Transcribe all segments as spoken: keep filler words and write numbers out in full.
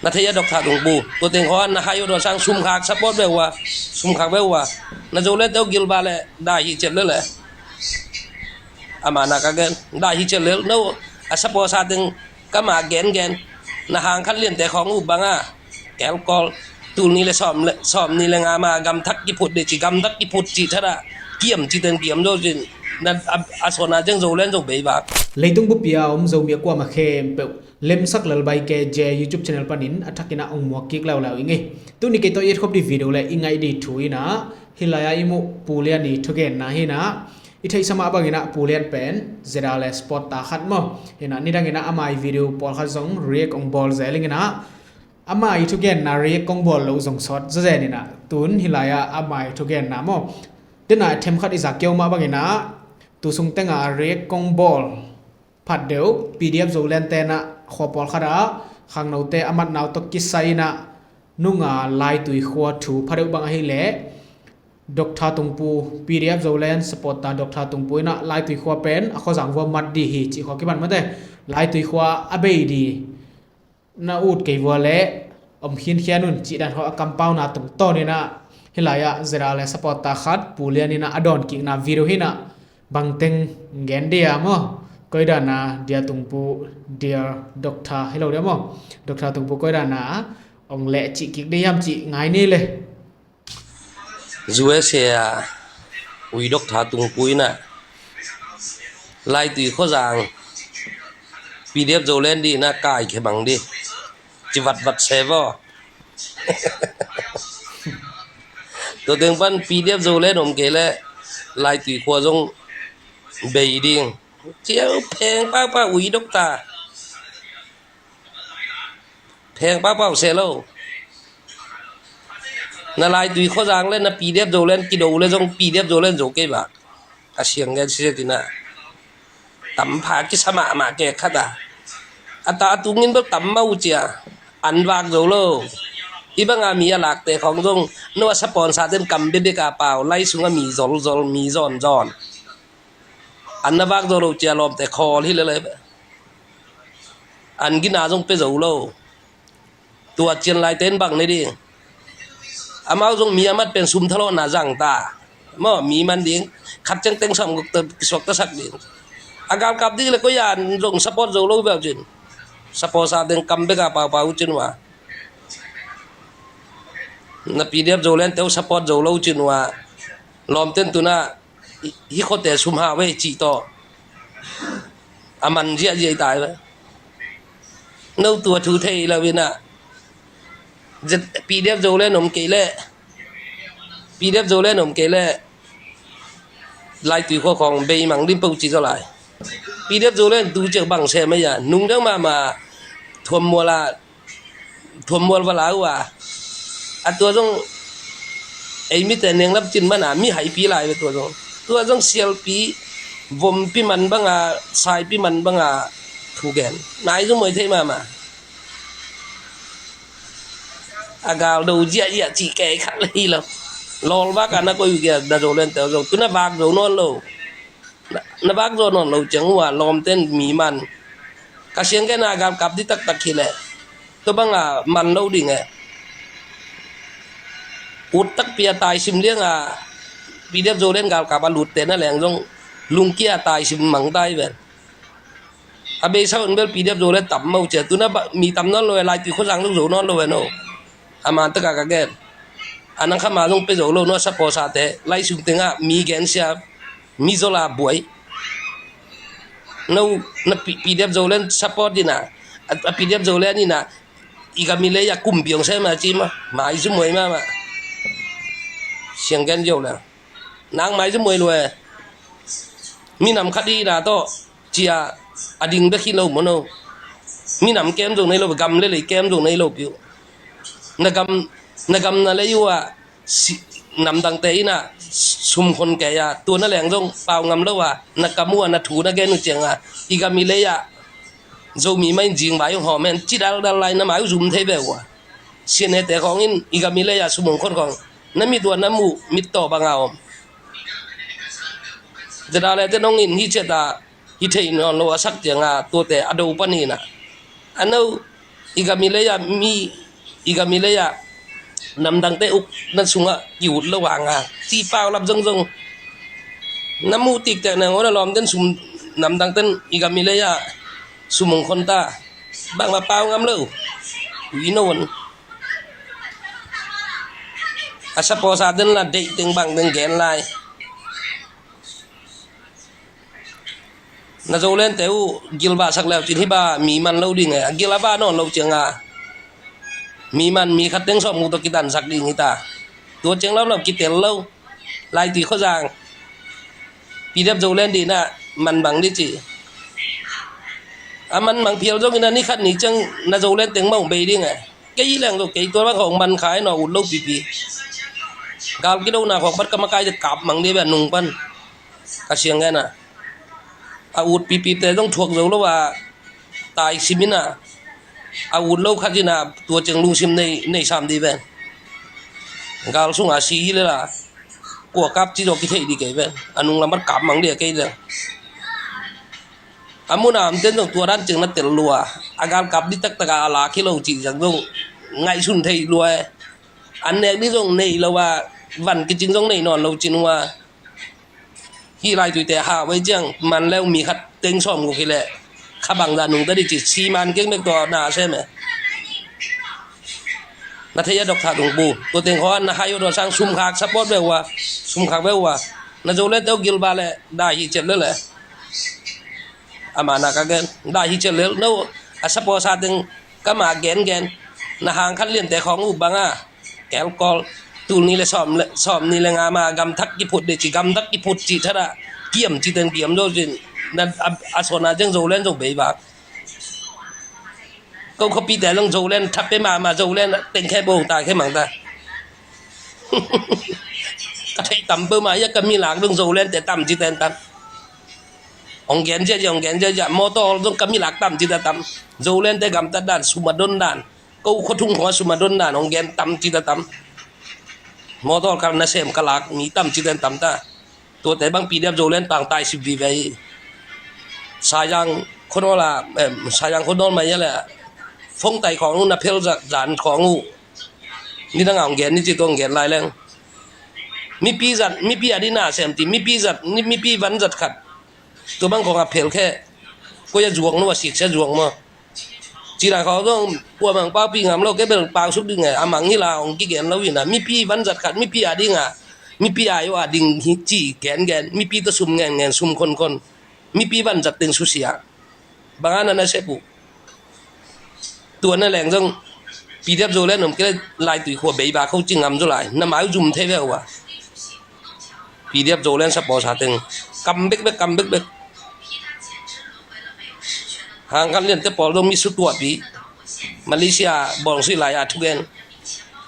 Na thei a Doctor Tungpu, tua teng khaw na hai uh dawn sang sum khak support beuh uh a, sum khak beuh uh a. Na Zoland te uh gilba le dai hi ciat le le. Ama na ka gen dai hi ciat le no a support sa teng ka ma gen gen. Na hang khat lian te khawng uh bang a kelkol tul ni le sawm le sawm ni le nga ma gam thak kiphut de ci gam thak kiphut ci thada kiam ci ten kiam zo cin. Na a, a sona jeng Zoland zo bei bak. Leitung bupi a om Zomi a kuama khempeuh Lemsak Lalbai K J YouTube channel panin a thakin ah ong muak kik leuleu ing ei. Tuni kei tawh i et khop dih video le i ngaih dih thu in ah hih lai-ah i muh Pu Lian i thugenna hi in ah i theihsa mah bangin ah Pu Lian pen zeda le sport ta khat maw. Hi in ah nidangin ah ama i video pawlkhat zong react ong bawl zel ing in ah ama i thugenna react kong bawl loh zong sawt zazen in ah tun hih lai-ah ama i thugenna maw. Dena themkhat i zak keu mah bangin ah tu sung tengah react kong bawl phat deuh P D F Zoland tenah khua pawlkhat ah khangnote a matnau tawh kisai inah nunga Laitui khua thu pha deuh bang ahileh Doctor Tungpu, P D F Zoland supporter Doctor Tungpu inah Laitui khua pen a khuazang vua mat dih hi cih khua kipan mate. Laitui khua a bei dih na ut kei vua le om khinkhian un cih dan khawh a kampauna tungtawn inah hih lai-ah zeda le supporter khat Pu Lian inah a dawnkikna video hi inah bangteng gen dia maw? Koidana dia Tungpu, dia Doctor hi lo dia maw? Doctor Tungpu koidana ong leh cih kik dia hiam cih ngai ni le. U S A a ui Doctor Tungpu inah Laitui khuazang P D F Zoland dih inah kai khe bang dih ci vatvat se vaw. Tua teng pan P D F Zoland om kei le Laitui khua zong bei ding. Ciau pheng pahpah ui Doctor. Pheng pahpah uh se lo. Na Laitui khuazang le na P D F Zoland kido le zong P D F Zoland zo kei bak. A siang gen siatina tam pha kisa mahmah kek khat a a ta a tungin bel tam mah uh cia an vak zo lo. Hih banga mi a lakte khawng zong no a sapawn saten kam bebek a pau lai sunga mi zolzol mi zawnzawn. An na vak zo lo cia lawmte khawl hi lele. An gina zong pe zo lo. Tua cian laite in bang ne ding. Amau zong mi a mat pen sum thalawhna zang ta maw mi man ding. Khat ciang teng sawm guk ta kisuak ta sak ding. A galkap ding le koi an zong support zo lo bel cin. Support sa teng kam bek a paupau cin uh a. Na P D F Zoland teu support zo lo cin uh a. Lawmten tuna hih khuate sum hau ve cih tawh a man ziahziah i tai ve. No tua thu thei lo inah P D F Zoland om kei leh P D F Zoland om kei leh Laitui khua khawng beimang lim peuh ci zaw lai. P D F Zoland tu ciak bang sem aia nung deuh mahmah thuammual a thuammual va la uh a. A tua zong ei mite nenglam cin mana mi haipi lai ve tua zong. Tua zong sialpi vompi man banga saipi man banga thugen nai zong moi thei mama. A gal do ziahziah cih kei khat le hi lo. Lawlvak a na koi uh kia na Zoland teu zong tuna vak zo nawn lo. Na vak zaw nawn lo ciang uh a lawmten mi man ka siang kena galkap di taktak hi leh tua banga man lo ding e. Ut takpi a taisim liang a P D F Zoland galkap a lutte na leng zong lungkia a taisim mang tai ven. A beisa un bel P D F Zoland tam mau cia tuna mi tam nawn lo e Laitui khuazang lo zo nawn lo e no. A man taka ka gen a nang khama zong pe zo lo no a sapaw sate lai sum tengah mi gensia mi zola buai. No na P D F Zoland support dina a P D F Zoland ina i gam i lei a kum biang sai ma ci ma mai zu muai ma ma siang gen zo le nang mai zu muai lue. Minam khat ina tawh cia a ding bek hi lo mono. Minam kem zo nei lo gam le lei kem zo nei lo piu. Na gam na gam na lei uh a namdangte ina sum khon kei a tua na leng zong pau ngam lo a na kam uh a na thu na gen uh cianga i gam i lei a Zomi ma in zing vai uh hawm hen ci daldal lai na mai uh zum thei ve uh a. Sianete khawng in i gam i lei a sum hong khon khawng na mit uh a na muh mit tawh banga om. Zedale te nong in hi ciata hi thei nawn lo a sak cianga tuate a do panina a no I gam i lei ah mi, i gam i lei ah namdangte uk na sungah i ut lo hanga ci paulap zongzong na muh tiktek nang aw, na lawmten sum, namdangten i gam i lei ah sum hong khonta. Bangmah pau ngam lo. Ui no on. A saposa den la deih teng bang den gen lai. Na Zolente uh gilvahsak leu cin hi ba mi man lo ding e. A gil a vah nawn lo cianga mi man mi khat teng sawm guk tawh kitansak ding hi ta. Tua ciang lamlam kitel lo. Laitui khuazang PDF Zolen dinah man bang di ci. A man bang phial zongin a ni khat ni ciang na Zolen teng mah hong bei ding e. Kei leng zo kei tua bang hong man khai naw ut lo pipi. Gal kidona khawk bat ka makai de kap mang di bia nung pan. Ka siang gen a, a ut pipite zong thuak zo lo a, tai simin a, a ut lo khat in a, tua ciang lungsim nei, nei sam di ven. Gal sunga si hi lela kua kap ci zaw kithei di kei ven. A nung lambat kap mang di a kei leng. A muna amten zong tua dan ciang na tel lua. A gal kap di taktak a, a la khi lo ci zang zong ngaihsun thei lua e. An nek di zong nei lo a, van kicing zong nei nawn lo cin ua. Hih laituite hau ei ciang man leu mi khat teng sawm guk hileh kha bangzah nungta di ci. Siman keng bek tua na sem e. Na thei a dok tha dungbu tua teng khaw an na hai uh tua sang sumkhak support bek ua. Sumkhak bek ua. Na Zolente uh gilba leh dai hi ciat lele. Ama na ka gen dai hi ciat lel no. A support sa teng kama gengen. Na hang khan liante khawng uh banga. Kelkol tul ni le sawm le, sawm ni le nga ma gamthak kiphut de ci, gamthak kiphut ci thara kiam ci ten kiam zo cin. Na a, a sona jeng Zolen zong bei bak. Ko khopite zong Zolen thap pe mama, Zolen teng khe bong ta khe mang ta. Ka thei tam pe ma ya ka mi lak zong Zolente tam ci ten tam. Ong gen zia zia, ong gen zia zia, motor zong ka mi lak tam ci ta tam. Zolente gamtat dan, sum a don dan. Ko khua thung khua sum a don dan hong gen tam ci ta tam. Motor kal na sem ka lak mi tam ci ten tam ta. Tuate bang PDF Zolen pang tai sip vive hi. Sayang khonol a, em, sayang khonol mai ya le. Phone tai khawng uh na phel zat zan khawng uh. Ni dang a hong gen ni ci tua hong gen lai leng. Mipi zat, mipi a di na sem ti, mipi zat, ni, mipi van zat khat. Tua bang khawng a phel khe. Ko ya zuak no a sik sia zuak mo. Cina khawng zong kua mang pau pi ngam lo ke bel pau suk ding e, a mang hi la hong kigen lo hi na. Mipi van zat khat, mipi a ding a, mipi a yo a ding hi ci gen gen, mipi ta sum ngen ngen, sum khon khon. Mipi van zat teng susia. Bang a na na sep uh. Tua na leng zong PDF Zolen om kile laitui khua bei ba khau ci ngam zo lai. Na mai zum thei ve ua. PDF Zolen support sa teng kam bek bek, kam bek bek. Hang kan lian te pawl dong mi su tua pi. Malaysia bawng sui lai a thugen.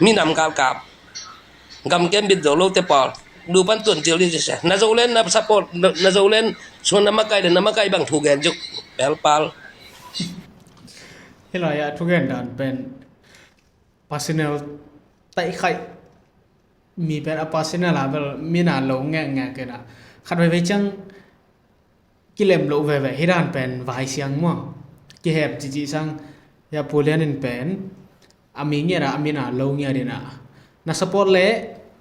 Mi nam kal kap. Gam kem bit zo lo te pawl. Du pan tuan cil di se. Na Zolen na support, na, na Zolen suan na makai le na makai bang thugen juk. Pel pal. Hi lai a thugen dan pen. Personal taih khaih mi pen a personal a bel mi na lo ngek ngek kena. Khat vai vai ciang kilem lo veve hi dan pen vai siang maw. Kihem cici sang ya pulian in pen a mi ngiat a, a mi na lo ngiat in a. Na support le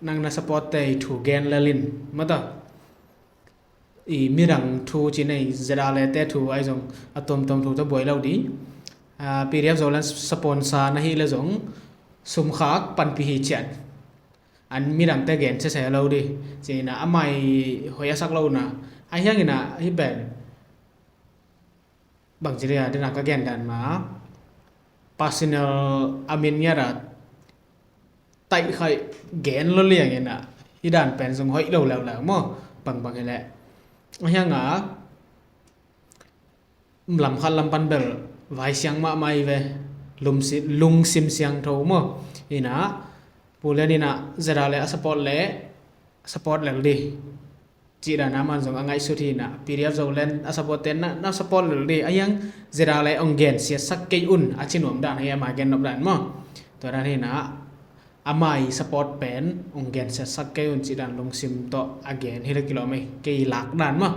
nang na support te i thu gen lelin mata. I midang thu ci nei zeda le te thu ai zong a tuamtuam thu ta buai lo di. Ah, PDF Zolen sponsor na hi le zong sumkhak panpi hi ciat. An midang te gen sese lo di. Ci na amai hoi a sak lo na. Ai hiang ina hi ben. Bang ci ria dina ka gen dan ma. Personal amin ngiara. Taih khai gen lo liang ina. Hi dan pen zong hoih lo leu leu maw. Bang bang hi le. Ai hiang a. Lam khat lam pan bel vai siang mahmah hi ve. Lungsim siangtho maw. Ina pulian ina zeda le a support le support lel di. Cih dan a man zong a ngaihsut hi ina PDF Zolen a support ten na, na support lel di. A hiang zeda le ong gen siasak kei un a ci nuam dan hi ama gen nop dan maw. Tua dan hi ina amai support pen ong gen siasak kei un cih dan lungsim tawh a gen hi le kilawm ei kei lak dan maw.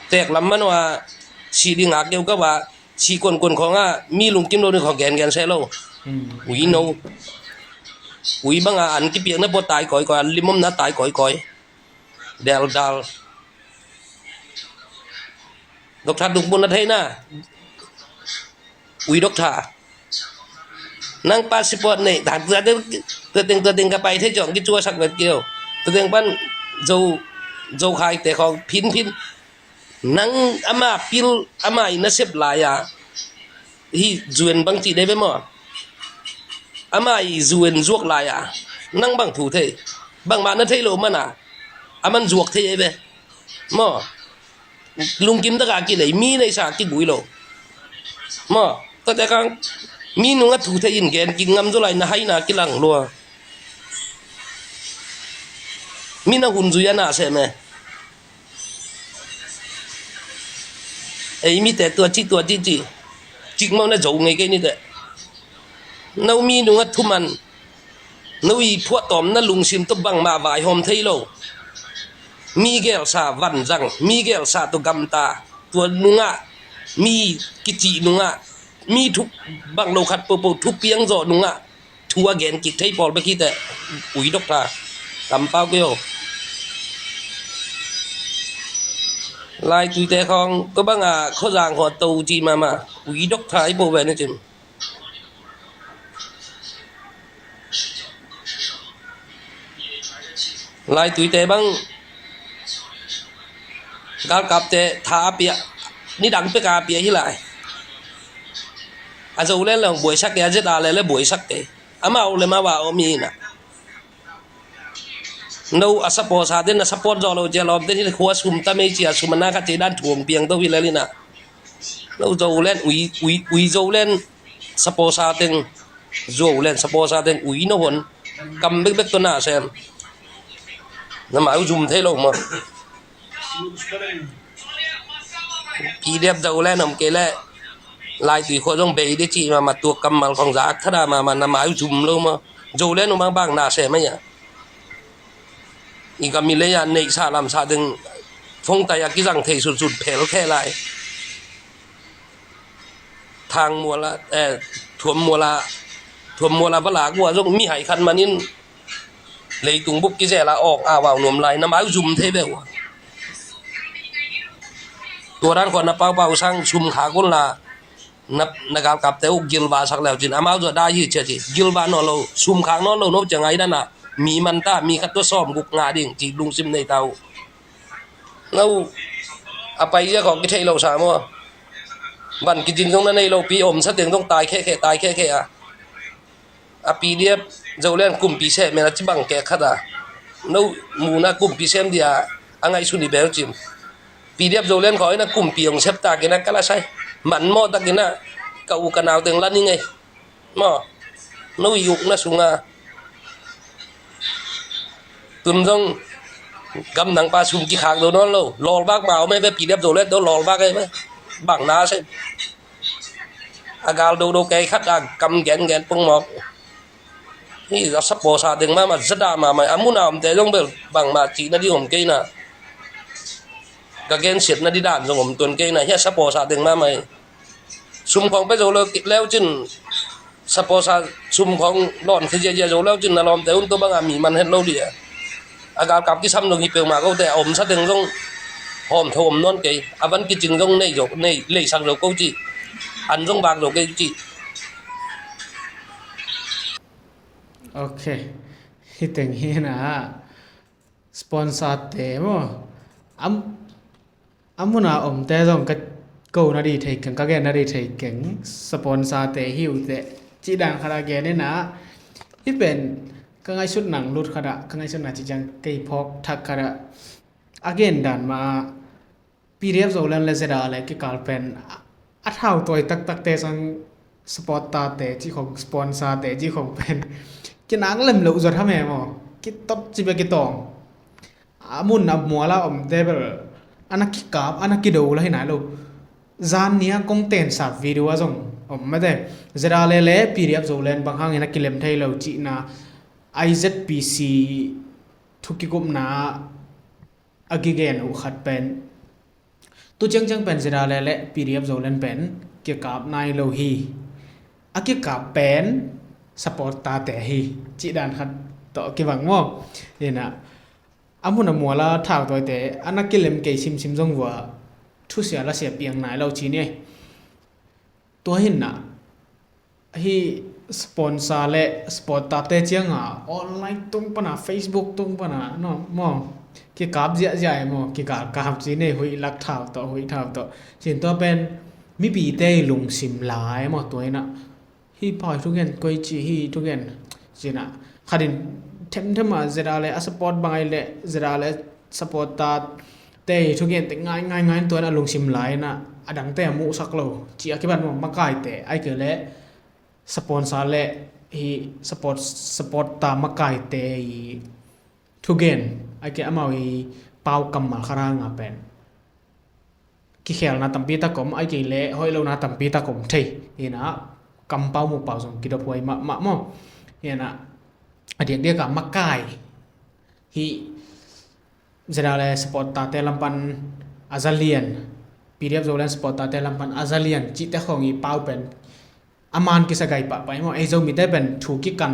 Tek lam man ua si ding a keu ka ba Sih kuankun khawng ah mi lungkim lo ding khawng gengen seh lo. Hmm. Ui no. Ui bang a an kipiakna pua tai kawikawi, an limomna tai kawikawi. Deldal. Doctor Dungpun na theihna. Ui doctor. Nang passport nei, tua teng, tua teng ka pai thei ciang kicuasak vet kei lo. Tua teng pan Zo, Zo Khai te khawng phinphin. Nang ama pil, ama i nasep lai-a hih zuen bang cih dei ve maw? Ama i zuen zuak lai-a nang bang thu thei? Bangmah na thei lo man a, aman zuak thei ei ve maw? Lungkim taka kilei, mi neihsa kigui lo maw? Tate kang mi nungah thu thei in gen kik ngam zaw lai, na haina kilang lua. Mi na hun zui a na seh me. Ei mite tua cih tua cih cih. Cikmau na zo ngei kei nite. No mi nungah thuman. No i phuahtawmna lungsim tawh bangmah vaihawm thei lo. Mi gelsa vanzang, mi gelsa tawh gamta. Tua nungah mi kicih nungah, mi thuk bang lo khat popo thupiang zawh nungah thu a gen kik thei pawl bek hi teh. Ui doctor kampau kei o. Laituite khawng tua banga khuazang khawng to ci mahmah. Ui doctor i po ve na cin. Laituite bang galkapte tha a pia, nidang peka a pia hi lai. A Zo le le buaisak kei, a Z A le le buaisak kei. Amau le mau a om hi na. No a support sa den, a support zo lo cia lawm den hi le khua sum ta mei cia sum a na kha cia dan thuang piang to hi le li na. No Zo len ui, ui, ui Zo len support sa teng, Zo len support sa teng ui no hon. Kam bekbek to na sem. Na mai u zum thei lo maw? P D F Zo le nom kei le Laitui khua zong bei de ci mahmah, tua kammal khong zak thada mahmah, na mai u zum lo maw? Zo le nom bang bang na sem a ia. I gam i lei a neihsa lamsa ding fongtai a kizang thei sunsun phel khe lai. Thang mual a, eh, thuam mual a, thuam mual a va lak uh a zong mihai khat manin leitung bup kizel a awk a vau nuam lai, na mai uh zum thei ve uh a. Tua dan khua na paupau sang sum khak un la, na, na galkapte uh gilva sak leu cin, amau zaw dai hi cia ci, gilva nawn lo, sum khak nawn lo no cia ngai dan a, mi man ta, mi khat tua sawm guk nga ding ci lungsim nei ta uh. No, a pai zia khawng kithei lo sa maw? Van kicing zong na nei lo pi, om sa teng zong tai khekhe, tai khekhe a. A P D F Zoland kumpi sem mel a ci bang kek khat a. No, muna kumpi sem dia a ngaihsun i bel cin. P D F Zoland khawng ina kumpi hong sep takin a ka la sai. Man mawh takin a ka u ka nau teng la ning ei. Maw, no i ukna sunga tun zong gamdang pa sum kikhak do nawn lo. Lawlvak ma om ei ve, P D F Zoland do lawlvak ei ve. Bang na sem. A gal dodo kei khat a kam gengen pongmawk. Hi a saposa deng mahmah, zada mahmah, a muna omte zong bel bangmah cihna ding om kei na. Ka gensiatna ding dan zong om tuan kei na, hi a saposa deng mahmah hi. Sum khawng pia zo leu cin, saposa sum khawng lawn khia ziazia zo leu cin, na lawmte un tua banga mi man het lo dih a. A galkap kisam zong hi peuhmah kote, a omsa teng zong hawmtho om nawn kei, a van kicing zong nei zo, nei, leisak zo ko cih. An zong vak zo kei cih. Ok. Hi teng hi na, sponsor te maw? Am, a muna omte zong ka ko na dih thei keng, ka gen na dih thei keng, sponsor te hi uh teh, cih dan khat a gen ina, hi pen ka ngaihsut nang lut khat ah, ka ngaihsut na ci ciang kei phawk thak khat ah, a gen dan mah P D F Zoland le ZRA le kikal pen a, a thau tawi taktakte sang supporter te cih khong, sponsor te cih khong pen kinak lem loh zot ham e maw? Kitot ci bia kitawng. A mun a mual a omte bel a na kikap, a na kido la hi nai lo. Zan nia kong tensa video a zong om mate. ZRA le le P D F Zoland bang hangin a kilem thei lo cihna I Z P C thu kikupna a kigen uh khat pen, tu ciangciang pen ZRA le le P D F Zoland pen kikap nai lo hi. A kikap pen support tate hi, cih dan khat tawh kibang maw? Ina, a mun a muala thautawite a na kilem kei simsim zong vua thusia lasia piang nai lo ci ni. Tua hinna hi sponsor le supporter te cianga online tung pana, Facebook tung pana, no, maw, kikap ziahziah e maw, kigalkap ci nei, huih lak thau tawh, huih thau tawh. Cin tua pen mipite i lungsim lai maw, tua ina hi pau hi thugen, koi ci hi thugen. Cina khatin themthema zeda le a support bangai le zeda le supporter te i thugen te ngai ngai ngai, tua ina lungsim lai ina a dangte a muhsak lo ci a kiban maw, makaite ai ke le sponsor le hi support, supporter makaite i thugen ai ke amau i pau kammal kharanga pen kikhelna tampi tak om, ai kei le hoih lona tampi tak om thei. Ina kampau mukpau zong kidop huai mahmah maw? Ina a diakdiaka makai hi zeda le supporter te lampan a za lian, PDF Zoland supporter te lampan a za lian cihte khong i pau pen a man kisa gai pahpah i maw? Ei Zomite pen thu kikan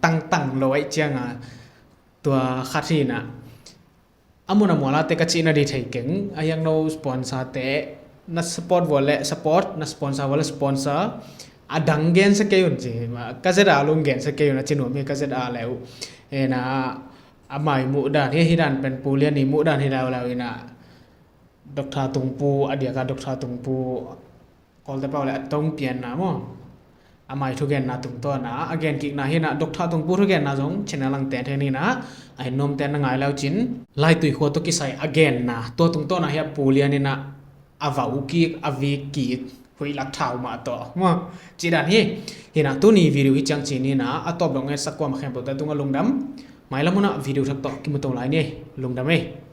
tangtang lo aih cianga tua khat hi ina a mun a muala te ka cihna di thei keng, a hiangno sponsor te na support vua le support, na sponsor vua le sponsor, a dang gensa kei un ci ma, ka zeda lung gensa kei un a ci nuam hi ka zeda le uh. Ena amai muhdan hi, hi dan pen pulian i muhdan hi lau lau ina Doctor Tungpu, a diaka Doctor Tungpu Kawlte pau le a tong pianna maw? Amai thugenna tungtawna a gen kikna hi ina Doctor Tungpu thugenna zong channel ang ten hen ina a hin nuamten na ngai lau cin. Laitui khua tawh kisai a genna tua tungtawna hi a pulian ina a vau kik, a vik kik, huih lak thau mah tawh maw? Cidan hi. Hi ina tuni video hi ciang cin ina a tawp dong ngetsak kuama khempeuhte tungah lungdam. Mailam huna video thak tawh kimu to lai ni. Lungdam ei.